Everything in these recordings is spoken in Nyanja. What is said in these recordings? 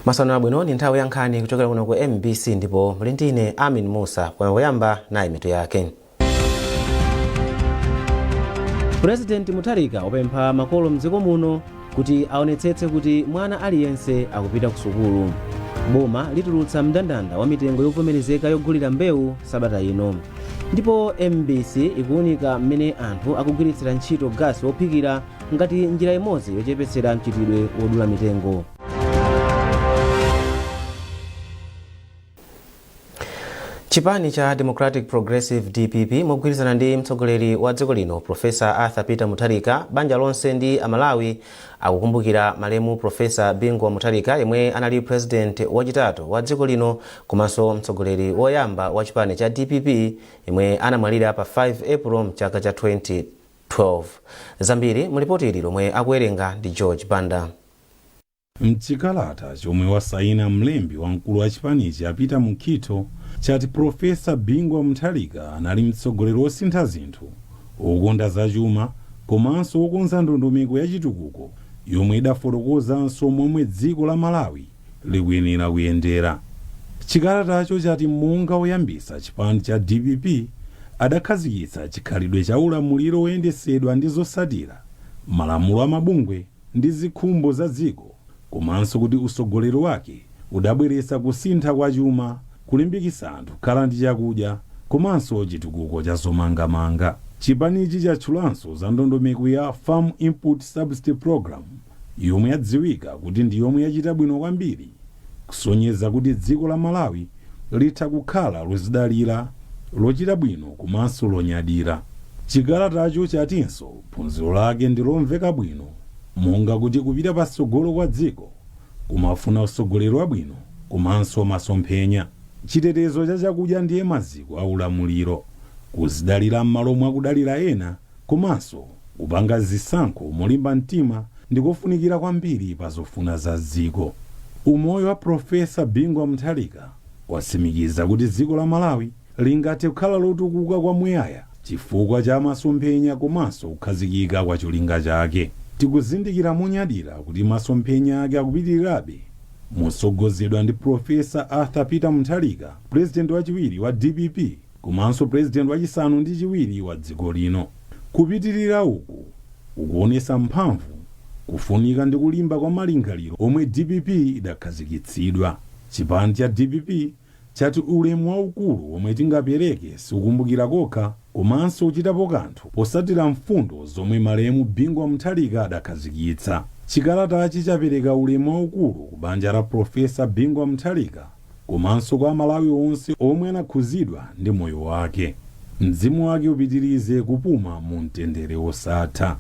Masana abwino, ndi nthawi ya nkhani kuchokera kuno ku MBC ndipo muli ndine Amin Musa. Kuyamba nayi mitu yake. Purezidenti Mutharika wapempha makolo mdziko muno kuti aonetsetse kuti mwana aliyense akupita ku sukulu. Boma litulutsa mndandanda wa mitengo yovomerezeka yogulira mbewu sabata ino. Ndipo MBC ikuunika mmene anthu akugwiritsira ntchito gasi wophikira ngati njira imodzi yochepetsera mchitidwe wodula mitengo. Chipani cha Democratic Progressive, DPP, mogwirizana ndi mtsogoleri wa dziko lino Professor Arthur Peter Mutharika, banja lonse ndi Amalawi akukumbukira malemu Professor Bingu wa Mutharika yemwe anali president wachitatu wa dziko lino komanso mtsogoleri woyamba wa chipani cha DPP yemwe anamwalira pa 5 April mchaka cha 2012. Zambiri mu lipoti ili lomwe akuwerenga ndi George Banda. Mchikalata chomwe wasaina mlembi wamkulu wa chipanichi a Peter Mukhito chati Professor Bingu wa Mutharika anali mtsogoleri wosintha zinthu, wokonda zachuma komanso wokonza ndondomeko ya chitukuko yomwe idafotokozanso momwe dziko la Malawi likuyenera kuyendera. Chikalatacho chati monga woyambitsa chipani cha dpp adakhazikitsa chikhalidwe cha ulamuliro woyendetsedwa ndi zotsatira, malamulo a mabungwe ndi zikhumbo za dziko komanso kuti utsogoleri wake udabweretsa kusintha kwa chuma, kulimbikitsa anthu kukhala ndi chakudya komanso chitukuko cha zomangamanga. Chipanichi chatchulanso za ndondomeko ya Farm Input Subsidy Programme yomwe yadziwika kuti ndi yomwe yachita bwino kwambiri kusonyeza kuti dziko la Malawi litha kukhala lozidalira, lochita bwino komanso lonyadira. Chikalatacho chatinso phunziro lake ndi lomveka bwino monga kuti kupita patsogolo kwa dziko kumafuna utsogoleri wabwino komanso masomphenya. Chitetezo cha chakudya ndiye maziko a ulamuliro, kuzidalira m'malo mwa kudalira ena komanso kupanga zisankho molimba mtima ndikofunikira kwambiri pa zofuna za dziko. Umoyo wa Professor Bingu wa Mutharika watsimikiza kuti dziko la Malawi lingathe kukhala lotukuka kwamuyaya chifukwa cha masomphenya komanso kukhazikika kwa cholinga chake. Tikuzindikira monyadira kuti masomphenya ake akupitirirabe motsogozedwa ndi Professor Arthur Peter Mutharika, Purezidenti wachiwiri wa dpp komanso Purezidenti wachisanu ndi chiwiri wa dziko lino. Kupitirira uku kukuonetsa mphamvu, kufunika ndi kulimba kwa malingaliro omwe dpp idakhazikitsidwa. Chipani cha dpp chati ulemu waukulu womwe tingapereke sikukumbukira kokha komanso kuchitapo kanthu potsatira mfundo zomwe malemu Bingu wa Mutharika adakhazikitsa. Chikalatachi chapereka ulemu waukulu ku banja la Professor Bingu wa Mutharika komanso kwa Amalawi onse omwe anakhudzidwa ndi moyo wake. Mzimu wake upitirize kupuma mu mtendere wosatha.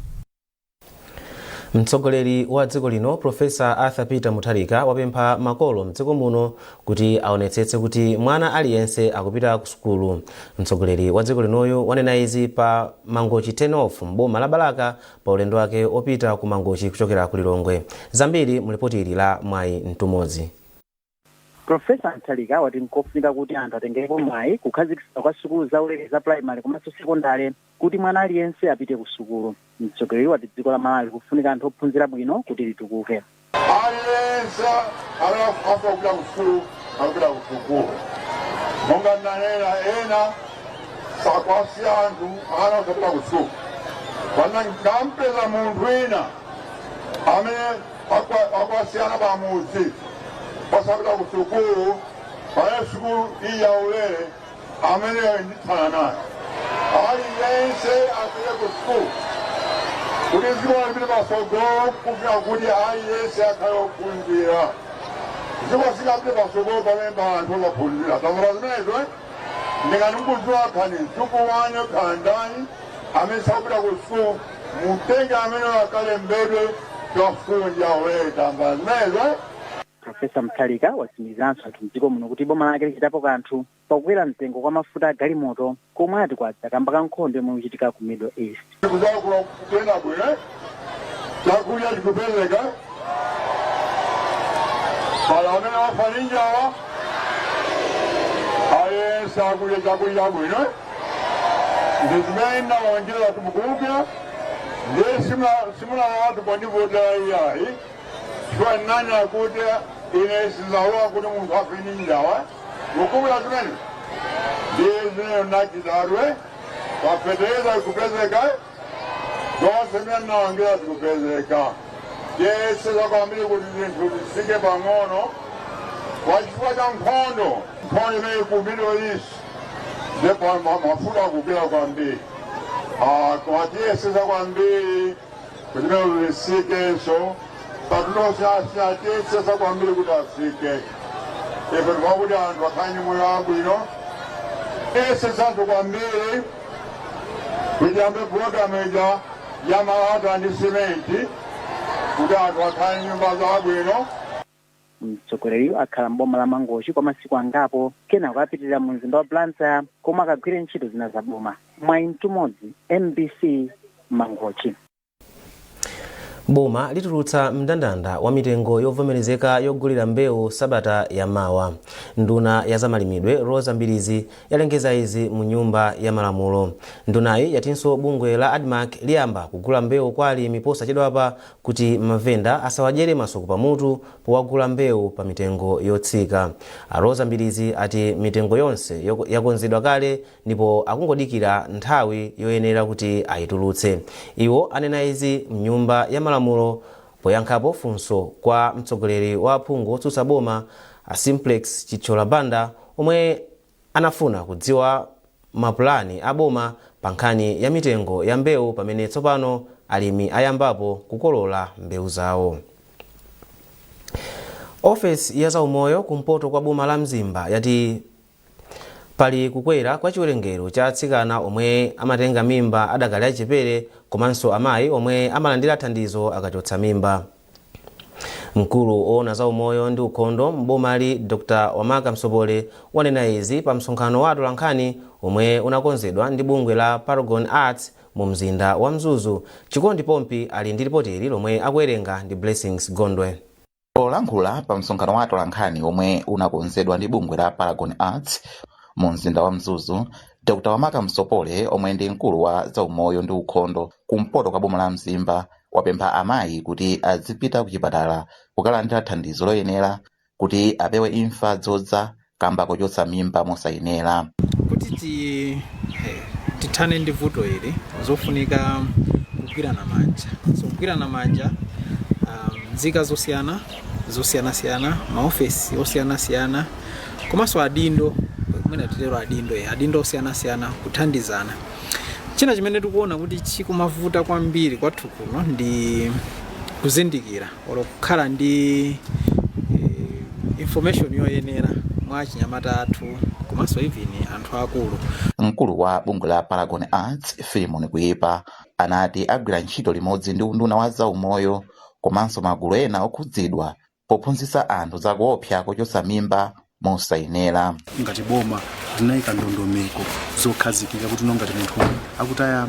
Mtsogoleri wa dziko lino Professor Arthur Peter Mutharika wapempha makolo mdziko muno kuti aonetsetse kuti mwana aliyense akupita ku sukulu. Mtsogoleri wa dziko linoyu wanena izi pa Mangochi Turn Off m'boma la Balaka pa ulendo wake opita ku Mangochi kuchokera ku Lilongwe. Zambiri mu lipoti ili la Mwayi Mtumodzi. Professor Mutharika wati nkofunika kuti anthu atengerepo mwayi kukhazikitsidwa kwa sukulu zaulere za primary komanso sekondale kuti mwana aliyense apite ku sukulu. Mtsogoleri wati dziko la Malawi likufunika anthu ophunzira bwino kuti litukuke. Aliyense amene afuna kupita ku sukulu akupita ku sukulu. Monga ndanena, ena sakuwasiya anthu ana osapita ku sukulu. Pano ndikampeza munthu wina amene akuwasiya ana pamudzi osapita ku sukulu pamene sukulu iyi yaulere, ameneyo ndithana naye. Aliyense apite ku sukulu kuti dziko lipite patsogolo, kufuna kuti aliyense akhale ophunzira. Dziko silingapite patsogolo pamene pa anthu osaphunzira. Tamva zimenezo, eh? Ndikati mkudziwa khani mdzukulu wanu khala ndani amene sakupita ku sukulu, mutenge amene akalembedwe kwa sukulu ndi yaulere. Tamva zimenezo, eh? Professor Mutharika watsimikiziranso anthu mdziko muno kuti boma lake lichitapo kanthu pakukwera mtengo kwa mafuta a galimoto komwe ati kwadza kamba ka nkhondo yomwe ikuchitika ku Middle East. Kuzakula kuyenda bwino, chakudya chikupezeka, pali amene wafa ndi njala? Aliyense akudya chakudya chabwino. Ndi zimene ndinalonjeza kumukumbukira, ndiye simunalawatu pondivotera iyayi, chifukwa ndinanena kuti Ine sinzalola kuti munthu afe ndi njala. Mukumbukira zimene ndiye zimene nachitadwe pafetereza kupezeka, zonse zimene nawongera zikupezeka. Tiyesesa kwambiri kuti zinthu zitsike pang'ono kwa chifukwa cha nkhondo, nkhondo imene ku Middle East, ndipo mafuta akukwera kwambiri. Koma tiyesesa kwambiri kuti zimene zisikenso patulosiyasiya, tiyesesa kwambiri kuti asike. Ife tikuti anthu akhale ndi moyo wabwino. Tiyesesanso kwambiri kuti yambe pulogalamu ija ya malata ndi simenti kuti anthu akhale nyumba zabwino. Mtsogoleriyo akhala m'boma la Mangochi kwa masiku angapo, kenako apitirira mu mzinda wa Blantyre komwe akagwire ntchito zina za boma. Mwayi Mtumodzi, MBC, Mangochi. Boma litulutsa mndandanda wa mitengo yovomerezeka yogulira mbewu sabata yamawa. Nduna ya zamalimidwe Rosa Mbirizi yalengeza izi mu Nyumba ya Malamulo. Ndunayi yatinso bungwe la ADMARC liyamba kugula mbewu kwa alimi posachedwapa kuti mavenda asawadyere masuku pamutu powagula mbewu pa mitengo yotsika. A Rosa Mbirizi ati mitengo yonse yakonzedwa kale ndipo akungodikira nthawi yoyenera kuti ayitulutse. Iwo anena izi mnyumba ya Malamulo poyankhapo funso kwa mtsogoleri wa aphungu otsutsa boma a Simplex Chithyola Banda, omwe anafuna kudziwa mapulani a boma pa nkhani ya mitengo ya mbewu pamene tsopano alimi ayambapo kukolola mbewu zawo. Ofesi ya zaumoyo kumpoto kwa boma la Mzimba yati pali kukwera kwa chiwerengero cha atsikana omwe amatenga mimba adakali achepere komanso amayi omwe amalandira thandizo akachotsa mimba. Mkulu oona za umoyo ndi ukhondo m'bomali, Dr Wamaka Msopole, wanena izi pa msonkhano wa atolankhani omwe unakonzedwa ndi bungwe la Paragon Arts mu mzinda wa Mzuzu. Chikondi Pompi ali ndi ripoteri lomwe akuwerenga ndi Blessings Gondwe. Polankhula pa msonkhano wa atolankhani omwe unakonzedwa ndi bungwe la Paragon Arts mu mzinda wa Mzuzu, Dr Wamaka Msopole, omwe ndi mkulu wa zaumoyo ndi ukhondo kumpoto kwa boma la Mzimba, wapempha amayi kuti azipita ku chipatala kukalandira thandizo loyenera kuti apewe imfa zodza kamba kochotsa mimba mosayenera. Kuti tithane ndi vuto ili, zofunika kugwirana manja. So kugwirana manja, nzika zosiyana zosiyanasiyana, maofesi osiyanasiyana, komanso adindo, kumene titero adindo, adindo osiyanasiyana kuthandizana. China chimene tikuona kuti chikumavuta kwambiri kwathu kuno ndi kuzindikira olo kukhala ndi information yoyenera mwa chinyamata athu komanso even anthu akulu. Mkulu wa bungwe la Paragon Arts, Filimon Kuipa, anati agwira ntchito limodzi ndi unduna wa zaumoyo komanso magulu ena okhudzidwa pophunzitsa anthu zakuopsa kochotsa mimba mosayenera. Ngati boma linayika ndondomeko zokhazikika kuti no, ngati munthu akutaya,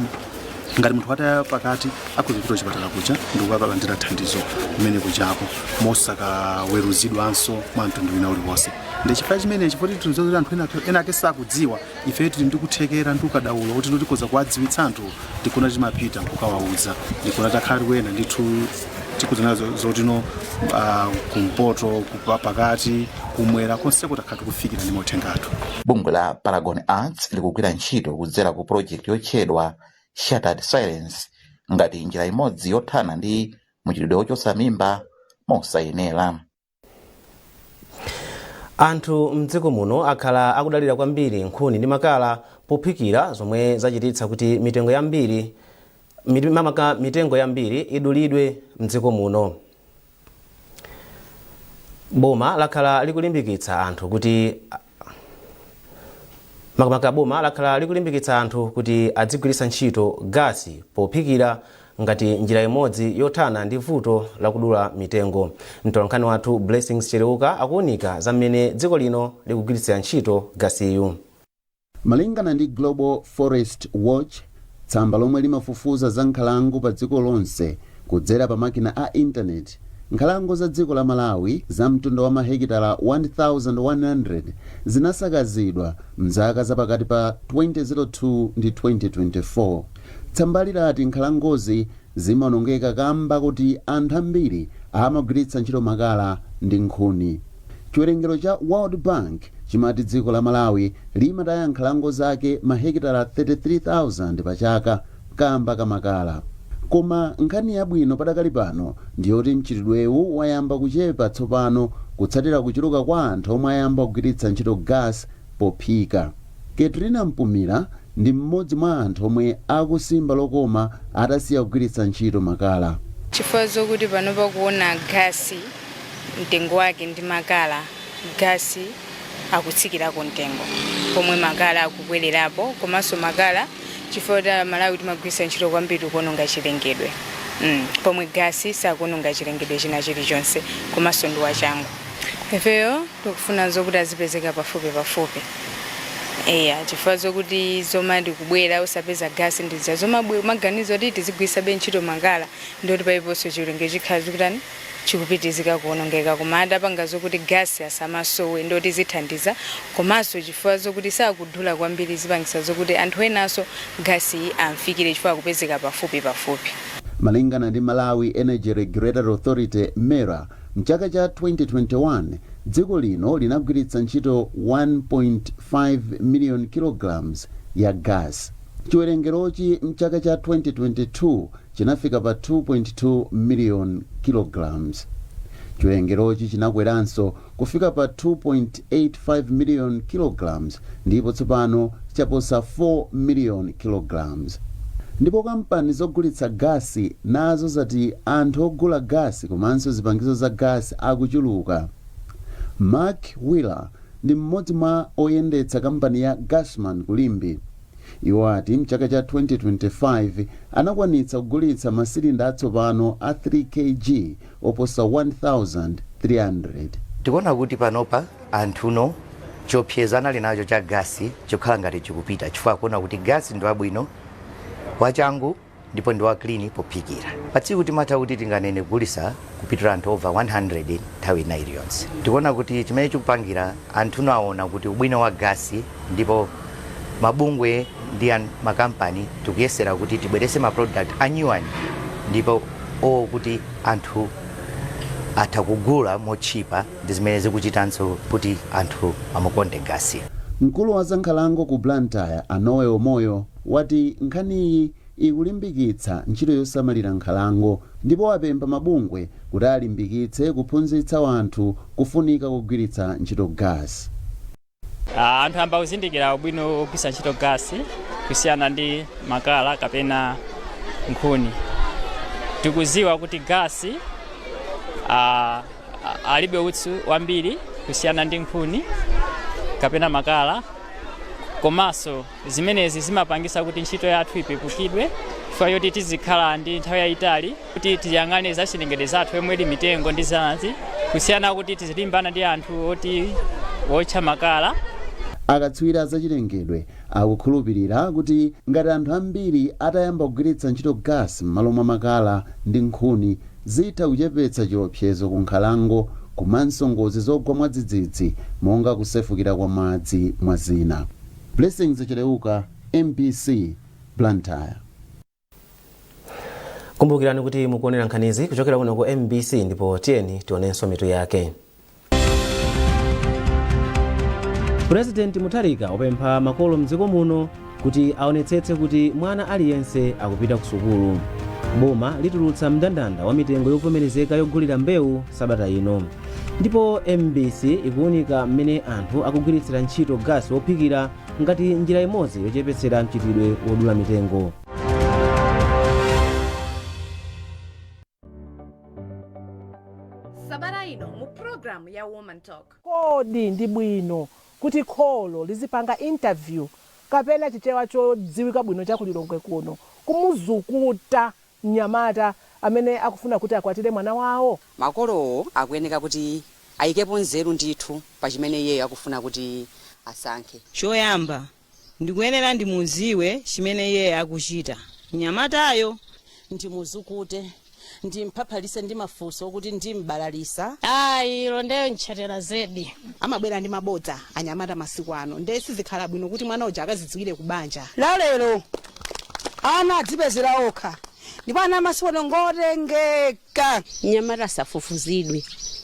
ngati munthu ataya pakati, akhoza kupita kuchipatala kuja ndikukalandira thandizo kumene kujako mosakaweruzidwanso mwa mtundu wina uliwonse. Ndi chifukwa chimenechi, poti tikudziwa kuti anthu ena ake sakudziwa, ife tili ndi kuthekera ndi ukadaulo kuti tikhoza kuwadziwitsa anthu. Ndikuna timapita nkukawauza, ndikuna takhala tikuyenda ndithu tikuzana zotino kumpoto, pakati, kumwera, konseko takhala tikufikira ndi mauthenga athu. Bungwe la Paragon Arts likugwira ntchito kudzera ku project yotchedwa Shattered Silence ngati njira imodzi yothana ndi muchitidwe wochotsa mimba mosayenera. Anthu mdziko muno akhala akudalira kwambiri nkhuni ndi makala pophikira, zomwe zachititsa kuti mitengo yambiri mamaka mitengo yambiri idulidwe mdziko muno. Boma lakhala likulimbikitsa anthu kuti makamaka boma lakhala likulimbikitsa anthu kuti adzigwiritsa ntchito gasi pophikira ngati njira imodzi yothana ndi vuto lakudula mitengo. Mtolankhani wathu Blessings Chereuka akuunika za mmene dziko lino likugwiritsira ntchito gasiyu. Malingana ndi Global Forest Watch, tsamba lomwe limafufuza za nkhalango pa dziko lonse kudzera pa makina a intaneti, nkhalango za dziko la Malawi za mtundu wa mahekitala 1100 zinasakazidwa mzaka zapakati pa 2002 ndi 2024. Tsambali lati nkhalangozi zimaonongeka kamba kuti anthu ambiri Amagwiritsa ntchito makala ndi nkhuni. Chiwerengero cha World Bank chimati dziko la Malawi limataya nkhalango zake mahekitala 33,000 pa chaka kamba kamakala. Koma nkhani yabwino padakali pano ndiyoti mchitidwewu wayamba kuchepa tsopano kutsatira kuchuluka kwa anthu omwe ayamba kugwiritsa ntchito gas pophika. Katrina Mpumira ndi mmodzi mwa anthu omwe akusimba lokoma atasiya kugwiritsa ntchito makala. Chifukwa zokuti panopa kuona gasi mtengo wake ndi makala, gasi akutsikirako mtengo pomwe makala akukwererapo. Komanso makala, chifukwa kuti Malawi timagwiritsa ntchito kwambiri kuononga chilengedwe, pomwe gasi sakuononga chilengedwe china chilichonse, komanso ndi wachangu. Ifeyo tikufuna zokuti azipezeka pafupi pafupi, eya, chifukwa zokuti zomati kubwera usapeza gasi ndizija zomaganizo kuti tizigwiritsabe ntchito makala, ndoti paiponso chilengedwe chikhala chikutani, chikupitizika kuonongeka. Koma adapanga zokuti gasi asamasowe, ndoti zithandiza. Komanso chifukwa zokuti sakudula kwambiri, zipangisa zokuti anthu enanso gasi amfikire chifukwa akupezeka pafupi pafupi. Malingana ndi Malawi Energy Regulatory Authority, MERA, mchaka cha 2021 dziko lino linagwiritsa ntchito 1.5 million kilograms ya gas. Chiwerengerochi mchaka cha 2022 chinafika pa 2.2 million kilograms. Chiwerengerochi chinakweranso kufika pa 2.85 million kilograms, ndipo tsopano chaposa 4 million kilograms. Ndipo kampani zogulitsa gasi nazo zati anthu ogula gasi komanso zipangizo za gasi akuchuluka. Mark Wheeler ndi mmodzi mwa oyendetsa kampani ya Gasman kuLimbe. Iwo ati mchaka cha 2025 anakwanitsa kugulitsa masilinda atsopano a 3 kg oposa 1300. Tikuona kuti panopa anthuno chiopsezo anali nacho cha gasi chikukhala ngati chikupita, chifukwa akuona kuti gasi ndi wabwino, wachangu ndipo ndi wa clean pophikira. Pa tsiku timatha kuti tinganene kugulisa kupitira anthu over 100 nthawi ina iliyonse. Tikuona kuti chimene chikupangira, anthuno aona kuti ubwino wa gasi, ndipo mabungwe ndi makampani tikuyesera kuti tibwerese ma product anyuwani ndipo kuti anthu atha kugula motchipa, ndi zimene zikuchitanso kuti anthu amukonde gasi. Mkulu wa zankhalango ku Blantyre, Anoe Omoyo, wati nkhaniyi ikulimbikitsa ntchito yosamalira nkhalango, ndipo wapempha mabungwe kuti alimbikitse kuphunzitsa anthu kufunika kugwiritsa ntchito gas. Anthu amba kuzindikira ubwino wogwiritsa ntchito gasi kusiyana ndi makala kapena nkhuni. Tikuziwa kuti gasi alibe utsi wambiri kusiyana ndi nkhuni kapena makala. Komanso zimenezi zimapangisa kuti ntchito yathu ipepukidwe, chifukwa choti tizikhala ndi nthawi yayitali kuti tiyang'ane za chilengedwe zathu yomwe ili mitengo ndi zinazi, kusiyana kuti tizilimbana ndi anthu oti wotcha makala. Akatswiri azachilengedwe akukhulupirira kuti ngati anthu ambiri atayamba kugwiritsa ntchito gas m'malo mwa makala ndi nkhuni, zitha kuchepetsa chiopsezo ku nkhalango komanso ngozi zogwa mwadzidzidzi monga kusefukira kwa madzi, mwa zina. Blessings Chileuka, MBC, Blantyre. Kumbukirani kuti mukuonera nkhanizi kuchokera kuno ku MBC, ndipo tiyeni tionenso mitu yake. Purezidenti Mutharika wapempha makolo mdziko muno kuti aonetsetse kuti mwana aliyense akupita ku sukulu. Boma litulutsa mndandanda wa mitengo yovomerezeka yogulira mbewu sabata ino. Ndipo MBC ikuwunika mmene anthu akugwiritsira ntchito gasi wophikira ngati njira imodzi yochepetsera mchitidwe wodula mitengo. Sabata ino mu programu ya Woman Talk. Kodi ndi bwino kuti kholo lizipanga interview, kapena Chichewa chodziwika bwino cha kuLilongwe kuno, kumuzukuta mnyamata amene akufuna kuti akwatire mwana wawo? Makolowo akuyeneka kuti ayikepo nzeru ndithu pa chimene iyeyo akufuna kuti asankhe. Choyamba ndikuyenera ndimuziwe chimene iye akuchita mnyamatayo. Ndimuzukute, ndimphaphalise ndi mafunso okuti ndimbalalisa. Ayi, ilo ndeyo ntchetera zedi. Amabwera ndi mabodza anyamata masiku ano, nde sizikhala bwino kuti mwana uja akazidziwire kubanja. Lalero ana adzipezera okha. Ndipo ana amasiku ano ngotengeka. Mnyamata asafufuzidwe.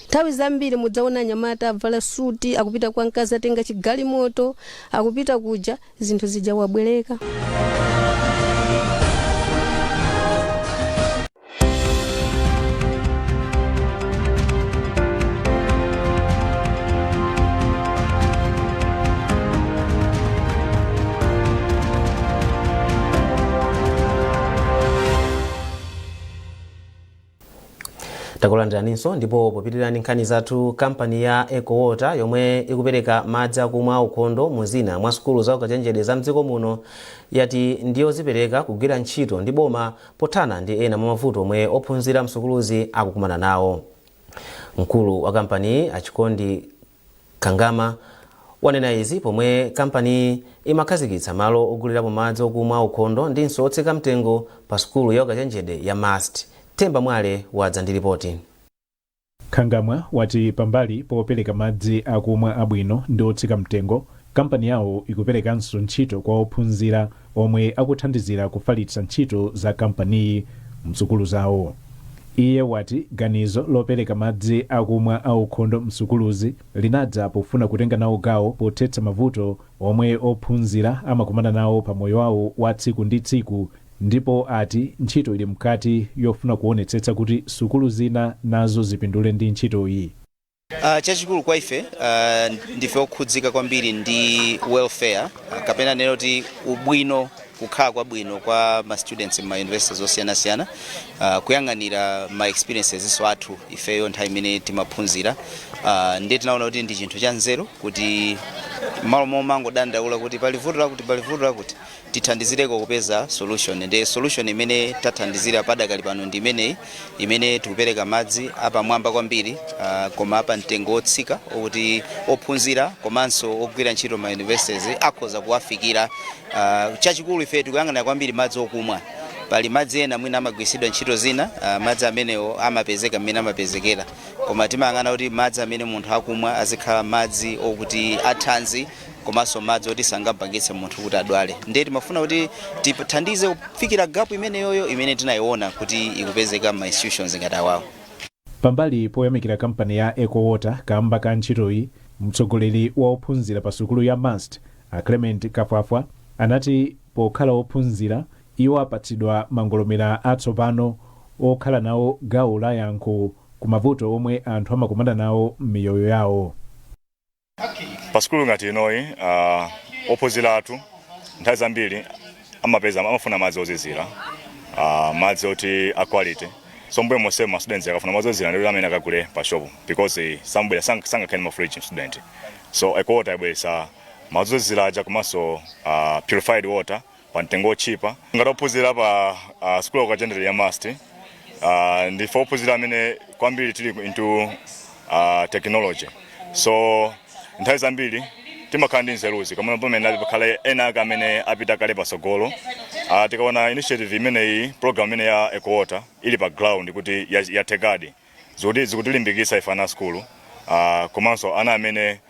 Nthawi zambiri mudzaona anyamata avala suti, akupita kwa mkazi, atenga chigalimoto, akupita kuja, zinthu zija wabwereka. Takulandiraninso. Ndipo popitirira ndi nkhani zathu, kampani ya EcoWater yomwe ikupereka madzi akumwa aukhondo mu zina mwa sukulu za ukachenjede za mdziko muno yati ndiyozipereka kugwira ntchito ndi boma pothana ndi ena mwa mavuto omwe ophunzira msukuluzi akukumana nawo. Mkulu wa kampani Achikondi Kangama wanena izi pomwe kampani imakhazikitsa malo ogulirapo madzi okumwa aukhondo ndinso otsika mtengo pa sukulu ya ukachenjede ya MUST. Themba Mwale wadza ndi ripoti. Khangamwa wati pambali popereka madzi akumwa abwino ndi otsika mtengo, kampani yawo ikuperekanso ntchito kwa ophunzira omwe akuthandizira kufalitsa ntchito za kampaniyi msukulu zawo. Iye wati ganizo lopereka madzi akumwa aukhondo msukuluzi linadza pofuna kutenga nawo gawo pothetsa mavuto omwe ophunzira amakumana nawo pa moyo wawo wa tsiku ndi tsiku, ndipo ati ntchito ili mkati yofuna kuonetsetsa kuti sukulu zina nazo zipindule ndi ntchitoyi. Chachikulu kwa ife, ndife okhudzika kwambiri ndi welfare, kapena neno kuti ubwino, kukhala kwabwino kwa ma students ma universities osiyanasiyana, kuyang'anira ma experiences so athu ifeyo nthawi imene timaphunzira. Ndiye tinaona kuti ndi chinthu cha nzeru kuti malo momangodandaula kuti pali vuto lakuti, pali vuto lakuti, tithandizireko kupeza solution. Ndi solution imene tathandizira padakali pano ndi imeneyi, imene tikupereka madzi apamwamba kwambiri, koma apa mtengo wotsika, okuti ophunzira komanso ogwira ntchito ma universities akhoza kuwafikira. Chachikulu ife tikuyang'anira kwambiri madzi okumwa. Pali madzi ena mwina amagwiritsidwa ntchito zina, madzi amenewo amapezeka mmene amapezekera, koma timayang'ana kuti madzi amene munthu akumwa azikhala madzi okuti athanzi komanso madzi oti sangampangitse munthu kuti adwale. Ndiye timafuna kuti tithandize kufikira gap imeneyoyo imene tinayiona kuti ikupezeka ma institutions ngati awawo. Pambali poyamikira kampani ya EcoWater kamba ka ntchitoyi, mtsogoleri wa ophunzira pa sukulu ya MUST a Clement Kafwafwa anati pokhala ophunzira iwo apatsidwa mangolomera atsopano okhala nawo gawo la yankho ku mavuto omwe anthu amakumana nawo m'miyoyo yawo. Pa sukulu ngati inoyi, ophunzira athu nthawi zambiri amapeza amafuna madzi ozizira, madzi oti a quality. So mbuyo monse ma students akafuna madzi ozizira ndiwo amene akagule pa shop because sambwera sangakhale ma fridge student. So EcoWater ibweretsa madzi ozizira aja komanso purified water pa mtengo otchipa. Ngati ophunzira pa school of ukachenjede ya MUST, ndife ophunzira amene kwambiri tili into technology, so nthawi zambiri timakhala ndi nzeruzi koma pamene pakhale ena ake amene apita kale patsogolo. Tikaona initiative imeneyi, program imene ya EcoWater ili pa ground kuti yathekadi, zikuti zikutilimbikitsa ife ana skulu, komanso ana amene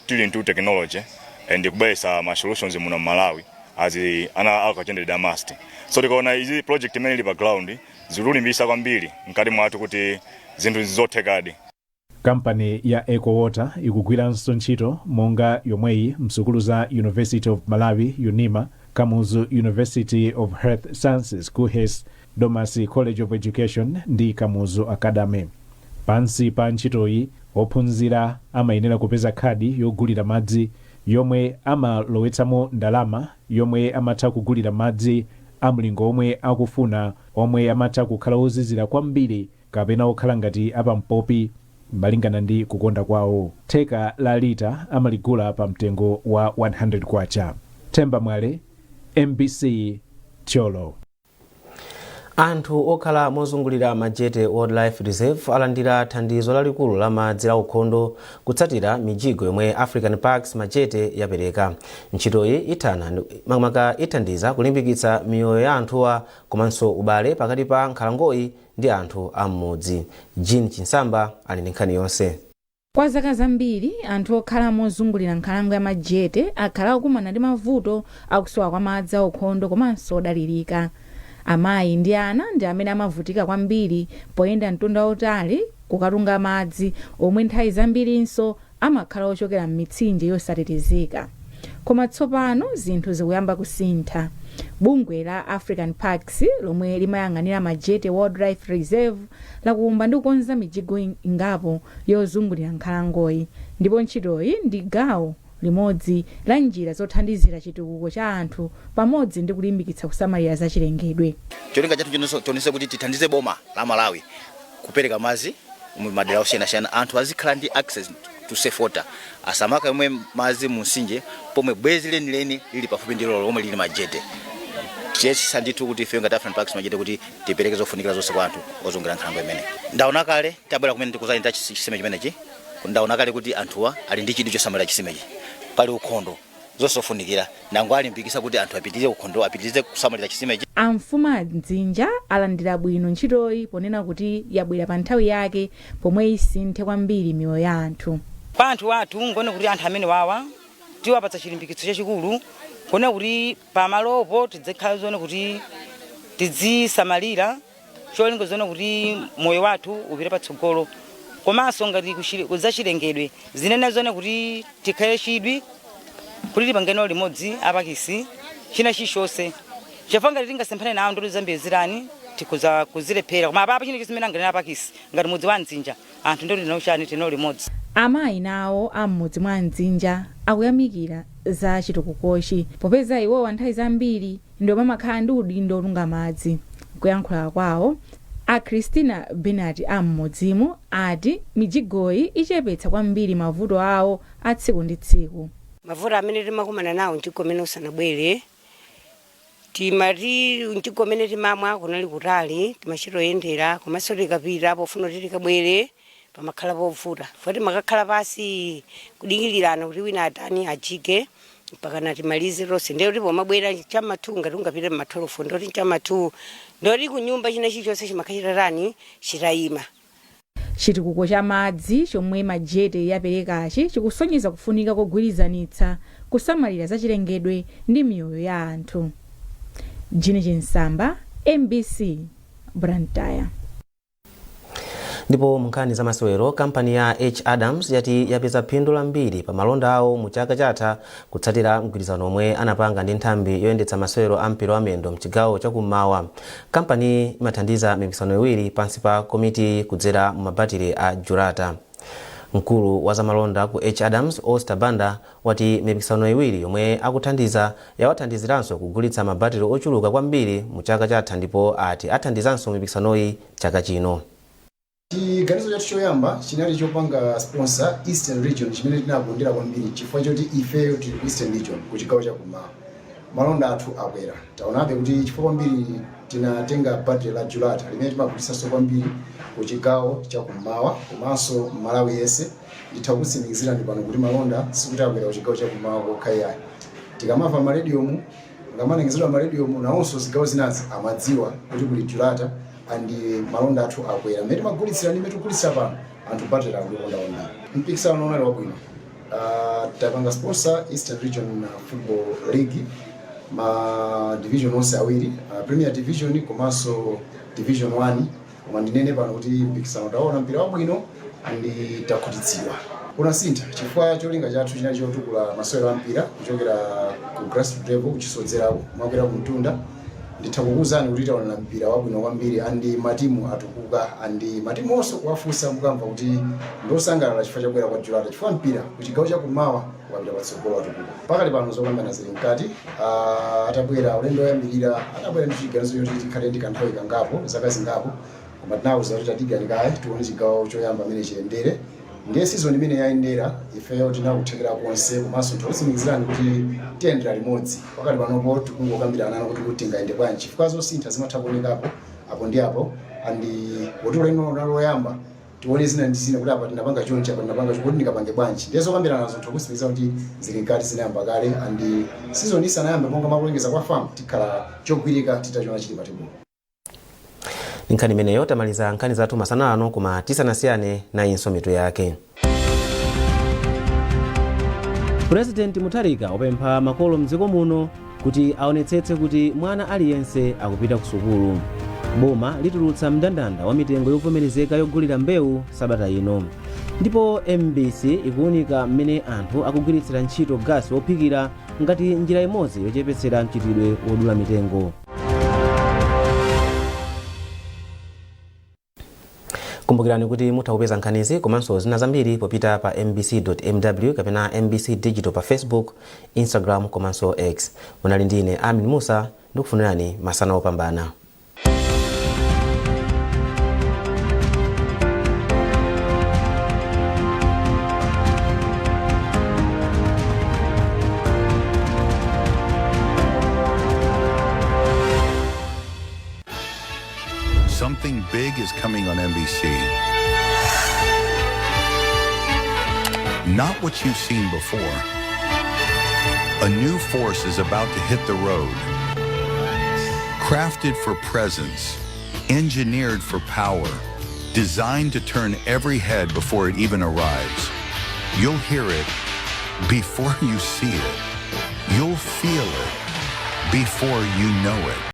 tili into technology and kubweretsa ma solutions muno Malawi as ana akachenjede a MUST. So tikaona izi project imene ili pa ground, zikutilimbikitsa kwambiri mkati mwathu kuti zinthu zothekadi. Kampani ya EcoWater ikugwiranso ntchito monga yomweyi msukulu za University of Malawi, UNIMA, Kamuzu University of Health Sciences, KUHeS, Domasi College of Education ndi Kamuzu Academy. Pansi pa ntchitoyi, ophunzira amayenera kupeza khadi yogulira madzi yomwe amalowetsamo ndalama yomwe amatha kugulira madzi a mlingo omwe akufuna, omwe amatha kukhala ozizira kwambiri kapena okhala ngati apampopi malingana ndi kukonda kwawo. Theka la lita amaligula pa mtengo wa 100 kwacha. Themba Mwale, MBC, Thyolo. Anthu okhala mozungulira Majete Wildlife Reserve alandira thandizo lalikulu la madzi la ukhondo kutsatira mijigo yomwe African Parks Majete yapereka. Ntchitoyi ithana makamaka ithandiza kulimbikitsa miyoyo ya anthuwa komanso ubale pakati pa nkhalangoyi ndi anthu a m'mudzi. Jean Chinsamba ali ndi nkhani yonse. Kwa zaka zambiri, anthu okhala mozungulira nkhalango ya Majete akhala akukumana ndi mavuto akusowa kwa madzi aukhondo komanso odalirika. Amayi ndi ana ndi amene amavutika kwambiri poyenda mtunda wautali kukatunga madzi, omwe nthawi zambirinso amakhala ochokera m'mitsinje yosatetezeka. Koma tsopano zinthu zikuyamba kusintha. Bungwe la African Parks, lomwe limayang'anira Majete Wildlife Reserve, lakumba ndi kukonza mijigo ingapo yozungulira nkhalangoyi, ndipo ntchitoyi ndi gawo limodzi la njira zothandizira chitukuko cha anthu pamodzi ndi kulimbikitsa kusamalira zachilengedwe. Cholinga chathu chonse kuti tithandize boma la Malawi kupereka madzi mu madera osiyanasiyana, anthu azikhala ndi access to safe water, asamakamwe madzi mu mtsinje pomwe bwezi lenileni lili pafupi ndi lolo lomwe lili Majete. Tiyesesa ndithu kuti ife ngati African Parks Majete kuti tipereke zofunikira zonse kwa anthu ozungulira nkhalango imene. Ndaona kale tabwera kumene tikuzayenda chisime chimenechi, ndaona kale kuti anthuwa ali ndi chidwi chosamalira chisimechi. Pali ukhondo, zonse zofunikira. Nango alimbikisa kuti anthu apitirize ukhondo, apitirize kusamalira chisimechi. Amfumu a Mdzinja alandira bwino ntchitoyi ponena kuti yabwera pa nthawi yake pomwe isinthe kwambiri miyoyo ya anthu. Kwa anthu athu, ngone kuti anthu amene wawa tiwapatsa chilimbikitso chachikulu kuona kuti pamalopo tidzikhala zone kuti tidzisamalira, cholinga zone kuti moyo wathu upite patsogolo, komanso ngati zachilengedwe zinene zone kuti tikhale chidwi kuti tipangeno limodzi a Parks china chilichonse, chifukwa ngati tingasemphane nawo ndoti zambiri zitani, tikhoza kuzilephera. Koma apapo china chimene anganena Parks ngati mudzi wa Mdzinja, anthu ndoti tinochani, tino limodzi. Amayi nawo am'mudzi mwa Mdzinja akuyamikira za chitukukochi, popeza iwowa nthawi zambiri ndi omwe amakhala ndi udindo otunga madzi. Kuyankhula kwawo, a Christina Benat am'mudzimu ati mijigoyi ichepetsa kwambiri mavuto awo a tsiku ndi tsiku. Mavuto amene timakumana nawo mjigo umene usanabwere, timati mjigo umene timamwa kunali kutali, timachita oyendera, komanso tikapita pofuna kuti tikabwere pamakhala povuta, fo timakakhala pasi kudikilirana kuti wina atani, ajige, mpakana timalize tonse. Ndiye kuti pomabwera chamma 2, ngati ungapite mma 12, ndoti chamma 2, ndoti kunyumba china chilichonse chimakhala tani, chitayima. Chitukuko cha madzi chomwe Majete yaperekachi chikusonyeza kufunika kogwirizanitsa kusamalira zachilengedwe ndi miyoyo ya anthu. Jini Chinsamba, MBC, Blantyre. Ndipo munkhani za masewero, kampani ya H Adams yati yapeza phindu lambiri pa malonda awo mu chaka chatha kutsatira mgwirizano omwe anapanga ndi nthambi yoyendetsa masewero a mpira wa miyendo mchigawo chakummawa. Kampani imathandiza mipikisano iwiri pansi pa komiti kudzera mu mabatire a Jurata. Mkulu wa zamalonda ku H Adams, Oster Banda, wati mipikisano iwiri yomwe akuthandiza yawathandiziranso kugulitsa mabatire ochuluka kwambiri mu chaka chatha, ndipo ati athandizanso mipikisanoyi chaka chino. Chiganizo chathu choyamba chinali chopanga sponsor Eastern Region, chimene tinakondera kwambiri chifukwa choti ifeyo tili ku Eastern Region, ku chigawo chakummawa. Malonda athu akwera, taonabe kuti chifukwa kwambiri tinatenga battery la Julata limene timagulitsanso kwambiri ku chigawo chakummawa komanso Malawi yense. Nditha kutsimikizirani pano kuti malonda sikuti akwera ku chigawo chakummawa kokha iyayi. Tikamamva marediomu, ngamanengezedwa marediomu, nawonso zigawo zinazi amadziwa kuti kuli Julata, and malonda athu akwera mmene timagulitsira ndi mmene tikugulitsira pano. Anthu battery akulikonda kwambiri. Mpikisano unali wabwino. Tapanga sponsor Eastern Region Football League, ma division onse awiri, Premier Division komanso Division 1. Koma ndinene pano kuti mpikisano taona mpira wabwino and takhutitsidwa. Unasintha chifukwa cholinga chathu chinali chotukula masewero a mpira kuchokera ku grassroots level, kuchisodzerako makwera kumtunda. Nditha kukuwuzani kuti taonera mpira wabwino kwambiri and matimu atukuka, and matimu onse kuwafunsa mukamva kuti ndosangalala chifukwa chabwera kwa Julata, chifukwa mpira kuchigawo chakummawa wapita patsogolo, watukuka. Pakali pano zokambana zili mkati. Atabwera ulendo woyambirira, anabwera ndi chiganizo choti tikhale ndi kanthawi kangapo, zaka zingapo, koma tinawuza kuti tadikirani kaye tione chigawo choyamba amene chiyendere. Ndiye season imene yayendera, ifeyo tinakuthekera konse, komanso tikutsimikizirani kuti tiyendera limodzi. Pakali panopo tikungokambirana kuti tingayende bwanji, chifukwa zosintha zimatha kuonekapo apo ndi apo, and poti ulendo unali woyamba, tione zina ndi zina kuti apa tinapanga chonchi, apa tinapanga chonchi, kuti ndikapange bwanji. Ndiye zokambirana nazo tikutsimikiza kuti zili mkati, zinayamba kale, and season isanayambe, monga makulengeza kwa FAM, tikhala chogwirika titachiona chili pa tebulo. Nkhani imeneyo tamaliza nkhani zathu masana ano, koma tisanasiyane, nayinso mitu yake. Purezidenti Mutharika wapempha makolo mdziko muno Kuti aonetsetse kuti mwana aliyense akupita ku sukulu. Boma litulutsa mndandanda wa mitengo yovomerezeka yogulira mbewu sabata ino. Ndipo MBC ikuwunika mmene anthu akugwiritsira ntchito gasi wophikira ngati njira imodzi yochepetsera mchitidwe wodula mitengo. Kumbukirani kuti mutha kupeza nkhanizi komanso zina zambiri popita pa mbc.mw kapena MBC Digital pa Facebook, Instagram komanso X. Munali ndi ine Amin Musa, ndikufunirani masana opambana. Something big is coming on MBC. Not what you've seen before. A new force is about to hit the road. Crafted for presence, engineered for power, designed to turn every head before it even arrives. You'll hear it before you see it. You'll feel it before you know it.